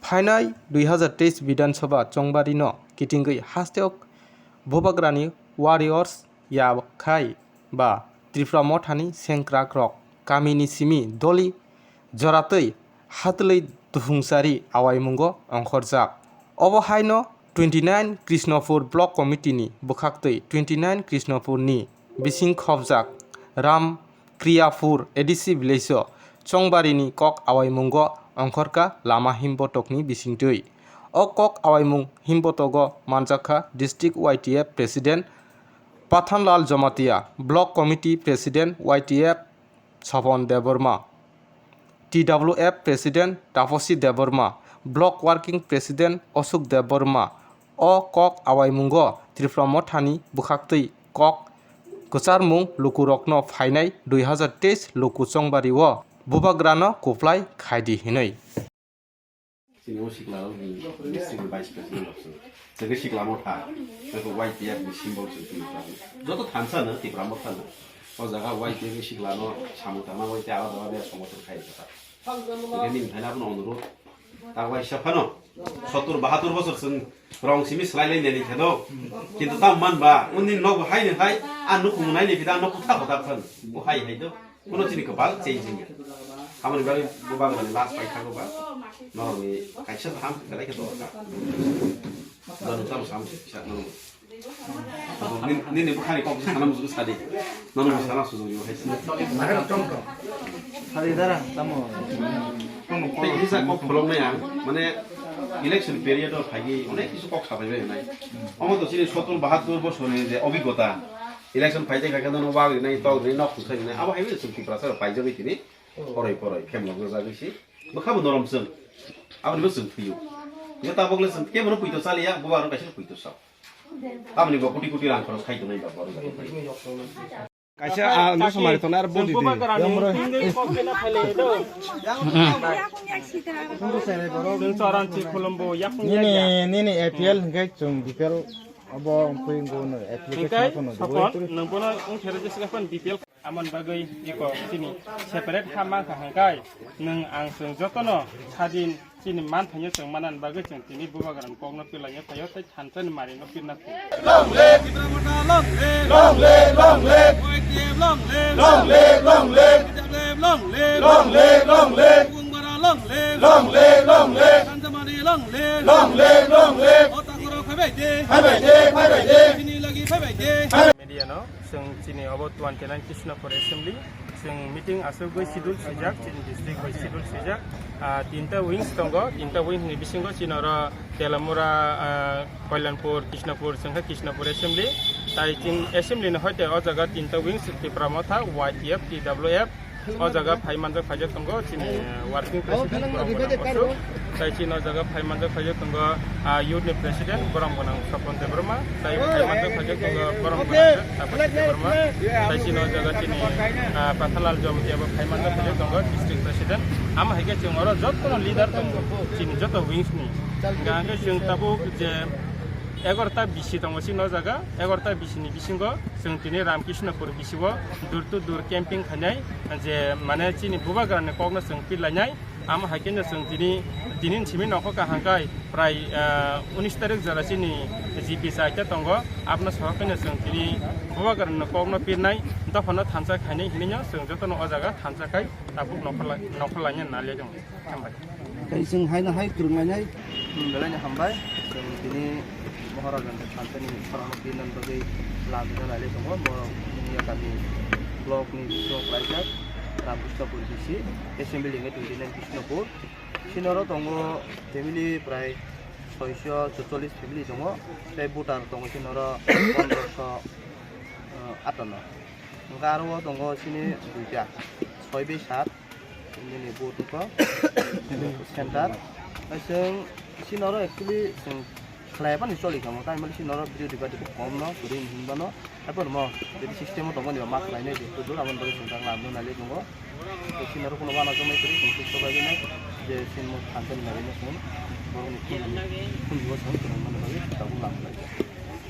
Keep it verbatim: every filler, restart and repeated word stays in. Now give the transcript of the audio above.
Phainai dui hazar teis Bidhan Sabha chongbarino kitingwi hasteo Bubagrani warriors yakhai ba Tipra Mothani sengkrakrok kamini simi doli joratwi hatwlwi duphungsari awaimungo ongkhorjak. Obo haino twenty nine Krishnapur Block Committee ni bwkhaktwi twenty nine Krishnapur ni bising khopjak Ram Kriyapur A D C village o chongbarini kok awaimungo ongkhorkha lama himbotokni bisingtwi. O kok awaimung himbotogo manjakha District Y T F President Pathanlal Jamatia, Block Committee President Y T F Sopon Debbarma, T W F President Taposi Debbarma, Block Working President Ashok Debbarma. O kok awaimungo Tipra Mothani bwkhaktwi kok kwcharmung lukurokno phainai dui hazar teis luku chongbario Bubagrano kuplai khaidi hinwi. Chini o sikla rok ni district ni vice president rok se. Chwngkhe sikla motha, chwngkhe Y T F ni symbol chwng twi tongo. Joto thansa no Tipra Motha no. O jaga Y T F ni sikla no samung tangna Y T F alada alada ya somotor khai kha. Hwnkhe nini thaina abono onurudh. Ta waisa phano sottur bahattur bosor chwng rong simi swlai lai nani khe do. Kintu tam man ba, uni nogo hai ni hai, a nukhung nai ni pida no kutha kutha phan. Bo hai hai do. Kuno chini kwbang change wngya. Aboni bagwi bo bagwi last paithago ba. Norokni kaisa kaham khe belai khe dorkar. Dano tamo sam kisa norok. Nini, nini bukhani kok sana musugo sadi. Nono sana sujung yo hai. Sadi dara tamo. Tei hisa kok pholong nai ang, mane election period o phaigwi onek kisu kok sabai bai nai. Omo to chini sottur bahattur bosorni je obhiggota. Election phai tei khaikhe nono wagwi nai, togwi nai, nok thwngkhai nai. Abo hai bai chwng Tiprasa rok paijagwi tini poroi poroi khemlok jagwi si. Bwkha bo norom chwng. Aboni bo chwng thwiyo. Nge tabok le chwng kebo no puito chaliya, bo aro kaisa puito sa. Aboni bo koti koti rang khorok khai tongnai ba borok. Kaisa, ah, no samari tongnai aro bodi di. Nini, nini A P L hingke chwng B P L abo wngkhe no A P L khe sopon, nwng bono wngkhe register khe B P L. Amoni bagwi iko chini separate ha mankha hwnkhai nwng ang chwng jotono sadin chini manthaino chwng manani bagwi chwng tini Bubagrani kokno pilaina phaio tei thansa ni mari no pirna thung. Long live! Tipra Motha long live! Long live, long live! Y T F long live! Long live, long live! Long live, long live! Long live, long live! Bubagra long live! Long live, long live! Thansa mari long live! Long live, long live! O takhoro phaibai de! Phaibai de, phaibai de! Chini logi phaibai de! Media no. Chwng chini obo twenty nine Krishnapur Assembly, chwng meeting aswk bai schedule swijak, chini district bai schedule swijak. Ah, tinta wings tongo, tinta wings ni bisingo chini oro Telamura, ah, Kalyanpur, Krishnapur, chwngkha Krishnapur Assembly. Tai chini Assembly ni hoite o jaga tinta wings, Tipra Motha, Y T F, T W F, O jaga phai manjak phaijak tongo chini working president Borom Gwnang Ashok. Tai chini o jaga phai manjak phaijak tongo, ah, youth ni president Borom Gwnang Sopon Debbarma. Tai phai manjak phaijak tongo Borom Gwnang Tapasi Debbarma. Tai chini o jaga chini, ah, Pathanlal Jamatia bo phai manjak phaijak tongo district president. Amo hai khe chwng oro jotono leader tongo chini joto wings ni. Hingkha hingkhe chwng tabuk je egarota bisi tongo chini o jaga, egarota bisi ni bisingo chwng tini Ramkrishnapur bisi o door to door camping khainai, je mane chini Bubagrani kokno chwng pirlainai. Amo hai kheno chwng tini, tini simi nokho kaham khai prai, ah, unis tarik jora chini G P chaita tongo, aboni sohor kheno chwng tini Bubagrani kokno pirnai, dophano thansa khainai hinwi no chwng jotono o jaga thansa khai tabuk nokho lai-, nokho lainani naliya tongo. Hambai. Tei chwng haino hai kwrwnglainai. Hmm, belai no hambai. Chwng tini Maharaja ni thansa ni khorang no birnani bagwi lam rwna nai le tongo. Bo Munia kami block ni bisingo klaijak Ramkrishnapur B C, assembly hwnkhe twenty nine Krishnapur. Chini oro tongo family prai soiso chutchollis family tongo. Tei voter tongo chini oro pondroso, eh, atanno. Hwnkhe aro o tongo chini duita, soi bai sat. Nini vote ko center. Chwng chini oro actually chwng khlai phano choli kha mo, tamni bagwi chini oro video debate bo kom no kwrwi hinba no. Haphano mo jadi system o tongmani ba ma khlai nai je kudu aboni bagwi chwng tak lamno nai le tongo. Chini oro kuno uanajak nai kwrwi chwng swk swk bai nai je chini mo thansa ni nai le chwng borok ni khun ni khun ni bo chwng kwrwng mani bagwi tabuk lam khlai.